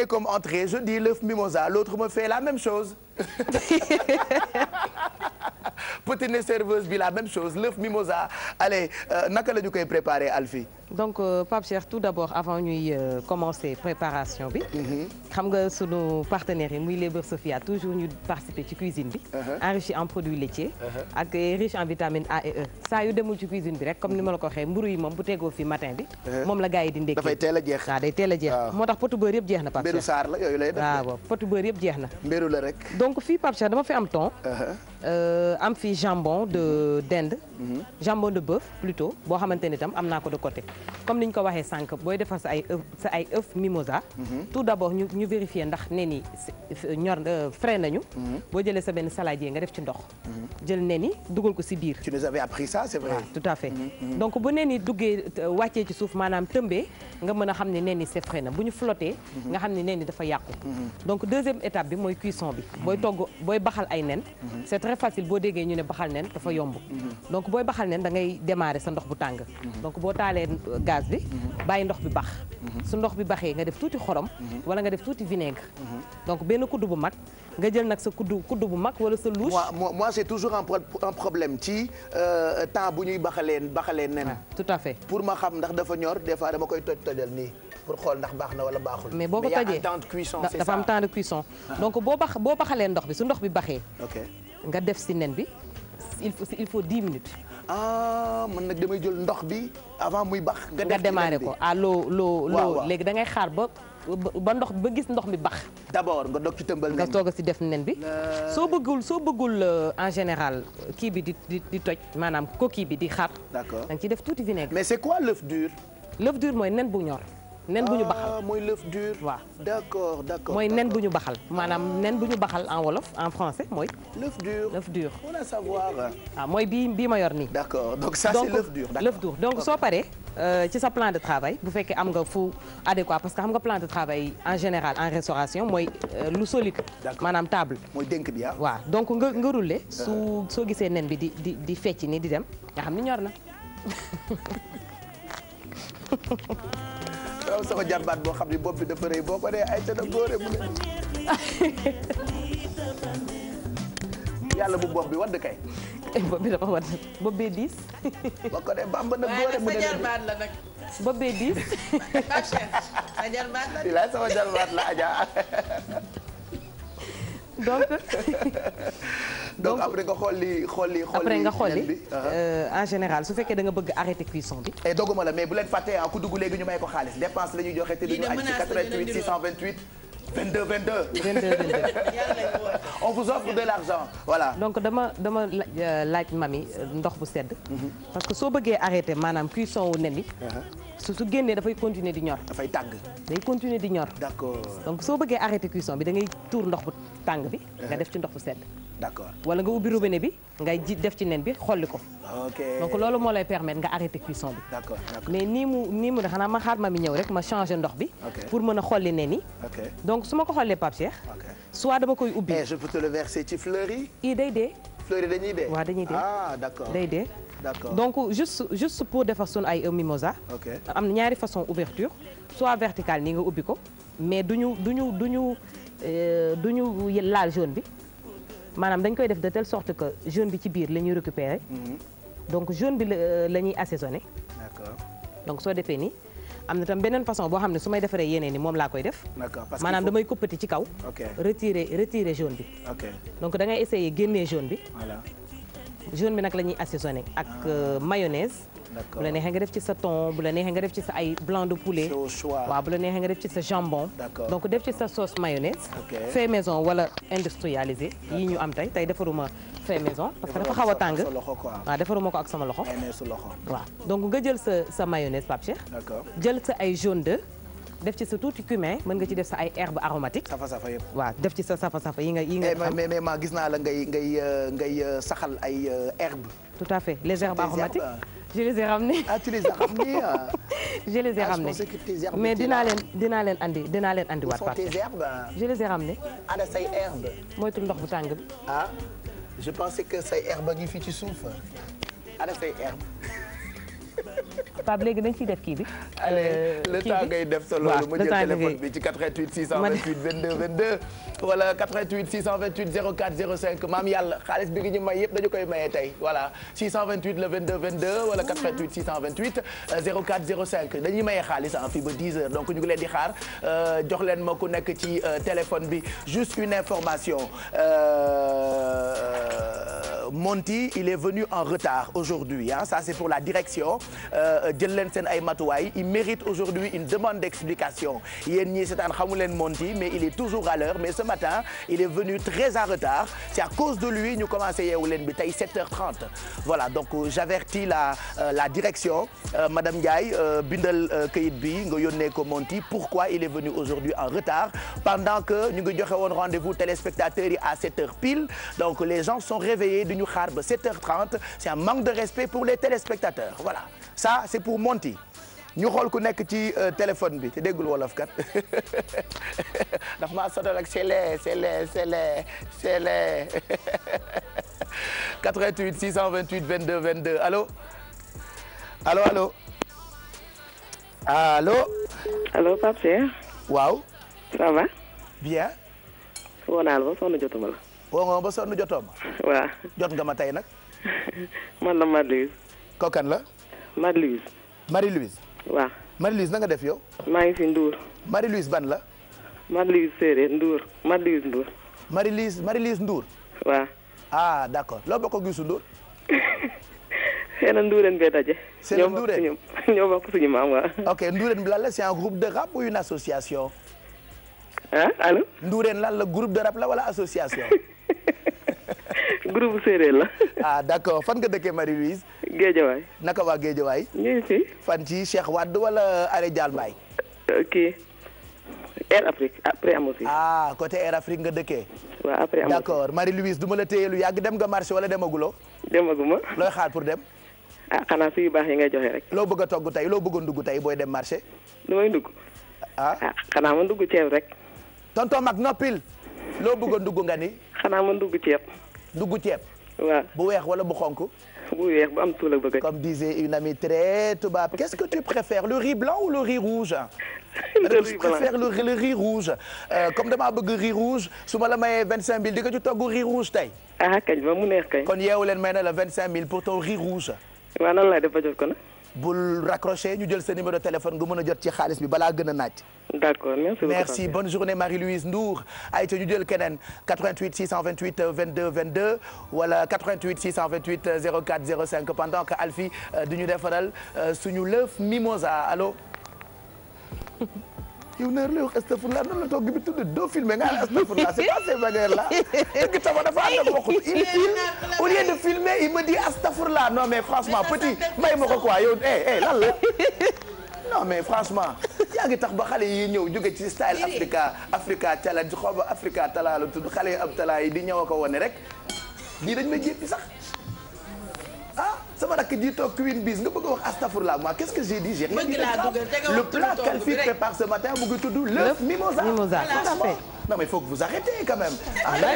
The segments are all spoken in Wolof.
comme entrée je dis l'œuf mimosa, l'autre me fait la même chose. Poutine serveuse bi la même chose, l'œuf mimosa. Allez, naka la ñu koy préparer Alfie? Donc Pape Cheikh, tout d'abord avant ñuy commencer préparation bi. xam nga sunu partenaires yi muy les Beurre Sofia toujours ñu participer ci cuisine bi. enrichi en produits laitiers. ak riche en vitamine A et E. saa yu demul ci cuisine bi rek comme ni ma la ko waxee mburu yi moom bu tegoo fi matin bi. moom la gars yi di ndékkee. dafay teel a jeex. waaw day teel a jeex. moo tax potu beurre yëpp jeex na Pape Cheikh. Mbéru Saar la yooyu lay def. waaw potu beurre yëpp jeex na. mbéru la rek. donc fii Pape Cheikh dama fi am thon. am fi jambon de dinde. jambon de bœuf plutôt boo xamante ni tam am naa ko de côté. comme ni ñu ko waxee sànq booy defar sa ay œuf mimosa. tout d'abord ñu vérifier ndax nen yi ñor frais nañu. boo jëlee sa benn saladier nga def ci ndox. jël nen yi dugal ko si biir. tu nous avais appris ça, c'est vrai. waaw tout à fait. donc bu nen yi duggee wàccee ci suuf maanaam tëmbee nga mën a xam ne nen yi c'est frais na bu ñu flotté. nga xam ne nen yi dafa yàqu. donc deuxième étape bi mooy cuisson bi. booy togg booy baxal ay nen. c'est très facile boo déggee ñu ne baxal nen dafa yomb. donc booy baxal nen da ngay démarrer sa ndox bu tàng. donc boo taalee gaz bi. bàyyi ndox bi bax. su ndox bi baxee nga def tuuti xorom. wala nga def tuuti vinaigre. donc benn kuddu bu mag nga jël nag sa kuddu bu mag wala sa louche. moi c'est toujours un problème ci temps bu ñuy baxalee nen. tout à fait. pour ma xam ndax dafa ñor des fois dama koy tojal nii pour xool ndax baax na wala baaxul. mais boo ko tojee dafa am temps de cuisson. donc boo baxalee ndox bi su ndox bi baxee. nga def si nen bi il faut 10 minutes. man nag damay jël ndox bi avant muy bax. nga démarrer ko à l'eau léegi da ngay xaar ba ndox ba gis ndox mi bax. d'abord nga dog ci tëmbal nen nga toog a si def nen bi. soo bëggul en général kii bi di toj maanaam coquille bi di xar. d'accord da nga ciy def tuuti vinaigre. mais c'est quoi l'œuf dur? l'œuf dur mooy nen bu ñor. nen bu ñu baxal mooy l'œuf dur. waaw d'accord mooy nen bu ñu baxal maanaam nen bu ñu baxal en wolof en français mooy. l'œuf dur. l'œuf dur. on a savoir. mooy bii ma yor nii. d'accord donc ça c'est l'œuf dur. l'œuf dur donc soo paree ci sa plan de travail bu fekkee am nga fu adéquat parce que xam nga plan de travail en général en restauration mooy lu solide. maanaam table. mooy dénk bi waaw donc nga rouler soo gisee nen bi di fecc ni di dem nga xam ni ñor na. waaw sama jarbaat boo xam ni bopp bi dafa rëy boo ko dee ay ca na góore mu ne yàlla bu bopp bi wadd kay. bopp bi dafa wadd bopp bee diis. boo ko dee bamba na góore mu ne sa jarbaat la nag. bopp bee diis. sa jarbaat la. bilaay sama jarbaat la Adja. donc après nga xooli après nga xooli en général su fekkee da nga bëgg arrêter cuisson bi. et doguma la mais bu leen fàttee ku dugg léegi ñu may ko xaalis dépense la ñuy joxe te duñu añ ci 88 628 22 22. 22 22. on vous offre de l'argent voilà. donc dama laaj mami ndox bu sedd. parce que soo bëggee arrêter maanaam cuisson wu nen bi. su génnee dafay continuer di ñor. dafay tàgg. day continuer di ñor. d'accord donc soo bëggee arrêter cuisson bi da ngay tuur ndox bu tàng bi. nga def ci ndox bu sedd. d'accord wala nga ubbi robinet bi ngay def ci nen bi xolli ko. ok donc loolu moo lay permettre nga arrêter cuisson bi. d'accord mais nii mu ne xanaa ma xaar ma mi ñëw rek ma changer ndox bi. pour mën a xolli nen yi. donc su ma ko xollee Pape Cheikh. soit dama koy ubbi. je peux te le verser ci fleurs yi. day dee. fleurs yi dañuy dee. waaw dañuy dee. d'accord day dee. d'accord donc juste pour defar sunu ay mimosa. am na ñaari façon ouverture soit verticale nii nga ubbi ko mais duñu laal jaune bi maanaam dañ koy def de telle sorte que jaune bi ci biir la ñuy récupérer. donc jaune bi la ñuy assaisonner. d'accord donc soo defee nii am na tam beneen façon boo xam ne su may defaree yeneen ni moom laa koy def. d'accord parce que maanaam damay koppati ci kaw. retirer jaune bi. donc da ngay essayer génnee jaune bi. voilà. jaune bi nag la ñuy assaisonné ak mayonnaise. bu la neexee nga def ci sa thon bu la neexee nga def ci sa ay blanc de poulet. waaw bu la neexee nga def ci sa jambon. donc def ci sa sauce mayonnaise. fait maison wala industrialisé yi ñu am tey defaruma fait maison parce que dafa xaw a tàng. waaw defaruma ko ak sama loxo. waaw donc nga jël sa mayonnaise Pape Cheikh. jël sa ay jaune d'œuf def ci sa tuuti cumin mën nga ci def sa ay herbes aromatiques. safa yëpp. waaw def ci sa safa yi nga xam. mais ma gis naa la ngay saxal ay herbes. tout à fait les herbes aromatiques. je les ai ramenés. Tu les as ramenés. Je les ai ramenés. Mais dinaa leen andi waat. Où sont tes herbes? Je les ai ramenés. Ana say herbes. moytul ndox bu tàng bi. Je pensais que say herbes ngi fii ci suuf. Ana say herbes. Pape léegi dañ ciy def kii bi. allez le temps ngay def sa loolu mu jël téléphone bi ci 88 628 22 22 wala 88 628 04 05 maam yàlla xaalis bi ñu may yëpp dañu koy maye tey voilà 628 le 22 22 wala 88 628 04 05 dañuy maye xaalis fii ba 10 heures donc ñu ngi leen di xaar jox leen ma ku nekk ci téléphone bi juste une information Monty il est venu en retard aujourd'hui ça c'est pour la direction jël leen seen ay matuwaay il mérite aujourd'hui une demande d'explication yéen ñii seetaan xamu leen Monty mais il est toujours à l'heure mais ce matin il est venu très en retard c'est à cause de lui ñu commencé yeewu leen bi tey 7h30 voilà donc j'avertis la direction madame Ndiaye bindal kayit bi nga yónnee ko Monty pourquoi il est venu aujourd'hui en retard pendant que ñu ngi joxe woon rendez-vous téléspectateurs yi à 7h pile donc les gens sont réveillés du ñu xaar ba 7h30 c'est un manque de respect pour les téléspectateurs voilà ça c'est pour Monty ñu xool ku nekk ci téléphone bi te déggul wolof kat daf maa sotal ak c'est 88 628 22 22 allo allo Pape Cheikh. waaw. ça va. bien. woo naa la ba sonn jotuma la. woo nga ba sonn jotoo ma. waaw. jot nga ma tey nag. man la Marie-Louise. kookan la. Marie-Louise. Marie-Louise. waaw. Marie-Louise na nga def yow. maa ngi fi Ndour. Marie-Louise ban la. Marie-Louise Séeréer Ndour Marie-Louise Ndour. Marie-Louise Ndour. waaw. ah d'accord loo bokk ak Youssou Ndour. xëy na Ndourène bee daje. c'est le Ndourène ñoo bokk suñu maam waaw. ok Ndourène bi lan la c'est un groupe de rap ou une association. allo. Ndourène lan la groupe de rap la wala association. groupe séeréer la. ah d'accord fan nga dëkkee Marie-Louise. Géejawaay. naka waa Géejawaay. ñu ngi fi. fan ci Cheikh Wade wala Are Dial Mbaye. kii Air Afrique après Amosi. ah côté Air Afrique nga dëkkee. waaw après Amosi. d'accord Marie-Louise du ma la téye lu yàgg dem nga marché wala demaguloo. demaguma. looy xaar pour dem. xanaa si yu baax yi ngay joxe rek. loo bëgg a togg tey loo bëggoon dugg tey booy dem marché. lu may dugg. xanaa ma dugg ceeb rek. tonton mag noppil loo bëggoon dugg nga ni. xanaa ma dugg ceeb. dugg ceeb. waaw bu weex wala bu xonk. bu weex bu am tuula bëgg. comme disait une amie très tubaab qu'est-ce que tu préfères le riz blanc ou le riz rouge. le riz blanc je préfère le riz rouge. comme damaa bëgg riz rouge su ma la mayee 25000 di nga ci togg riz rouge tey. kañ ba mu neex kañ. kon yeewu leen may na la 25000 pour ton riz rouge. waaw nan laay def ba jot ko nag. bul raccrocher ñu jël sa numéro de téléphone nga mën a jot ci xaalis bi balaa gën a naaj. d'accord merci beaucoup. merci bonne journée Marie-Louise Ndour ayca ñu jël keneen 88 628 22 22 wala 88 628 04 05 pendant que Alfie du ñu defaral suñu lëf mimosa allo. yow neer la wax astafurlah noonu la togg bi tudd doo filmer nga ne astafurlah c'est pas ces bagarres là dëgg tama dafa ànd ak waxut il filme au lieu de filmer il me dit astafurlah non mais franchement petit may ma ko quoi yow lan la non mais franchement yaa ngi tax ba xale yi ñëw jóge ci style Africa challenge xaw ma Africa talaa la tudd xale yi am talaa yi di ñëw a ko wane rek lii dañ may jéppi sax sama rakk ji toog Queen Biz nga bëgg a wax astafurlah moi qu'est-ce que j'ai dit j'ai rien dit le plat qu'Alfie prépare ce matin mu ngi tudd l'œuf mimosa non mais il faut que vous arrêtez quand même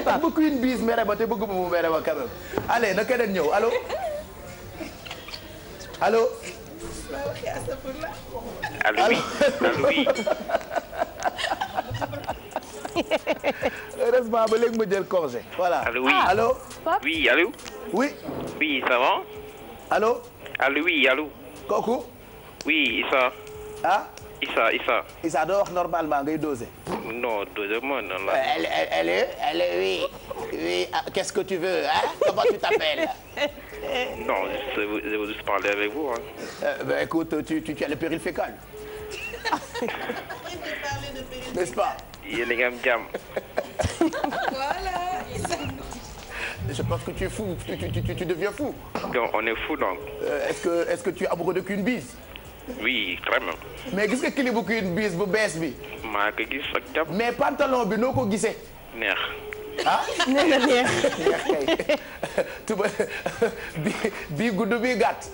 ba Queen Biz mere ba te bëgg mu mere ba quand même allez na keneen ñëw allo allo oui. heureusement ba léegi ma jël congé voilà allo oui allo oui allo oui oui ça va allo allo oui allo kooku oui Issa Issa doo wax normalement ngay doser non dosement non là elle oui qu'est-ce que tu veux comment tu t'appelles non je veux juste parler avec vous écoute tu as le péril fécal n'est-ce pas yéen a ngi am jàmm voilà. je pense que tu es fou tu deviens fou. donc on est fou donc. est-ce que tu es amoureux de Queen Biz. oui très bien. mais gis nga clip bu Queen Biz bu bees bi. maa ko gis ak jàpp. mais pantalon bi noo ko gisee. neex. nee na neex. neex kay tuba bii gudd bii gàtt.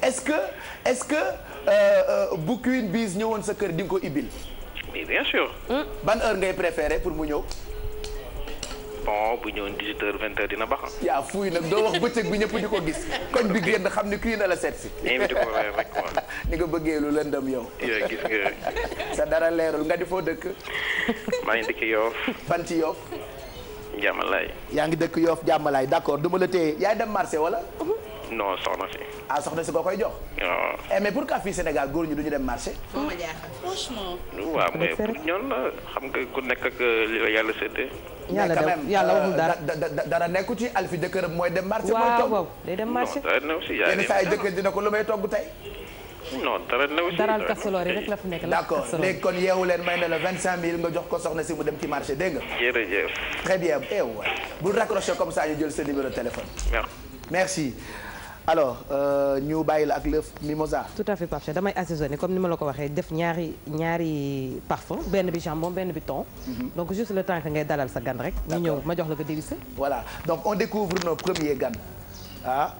est-ce que bu Queen Biz ñëwoon sa kër di nga ko ibil. mais bien sûr. ban heure ngay préférer pour mu ñëw. bon bu ñëwoon 18h 20h dina baax. yaa fuuy nag doo wax bëccëg bi ñëpp di ko gis koñ bi génn xam ni kii na la seet si. invité ko rek quoi. ni nga bëggee lu lëndëm yow. yow gis nga. sa dara leerul nga di foo dëkk. maa ngi dëkk Yoff. fan ci Yoff. Jàmmalaay. yaa ngi dëkk Yoff Jàmmalaay d'accord du ma la téye yaay dem marché wala. non soxna si. ah soxna si nga koy jox. waaw. mais pourquoi fii Sénégal góor ñi du ñu dem marché. moo ma jaaxal franchement. waaw mais pour ñoom la xam nga ku nekk ak li la yàlla séddee. yàlla mais quand même yàlla waxul dara. dara nekku ci Alfi jëkkëram mooy dem marché. mooy waaw togg waaw day dem marché. non dara new si yaay yenn saa yi jëkkër dina ko lu may togg tey. non dara new si. daral kasoloori rek la fi nekk la. d'accord léegi kon yeewu leen may na la 25000 nga jox ko soxna si mu dem ci marché dégg nga. jërëjëf. très bien waay bul raccrocher comme ça ñu jël sa numéro de téléphone. merci. alors ñu bàyyi la ak lëf mimosa. tout à fait parfait damay assaisonner comme ni ma la ko waxee def ñaari parfum benn bi jambon benn bi thon. donc juste le temps que ngay dalal sa gan rek. ñu ñëw ma jox la ko déguster. voilà donc on découvre nos premiers gan ah.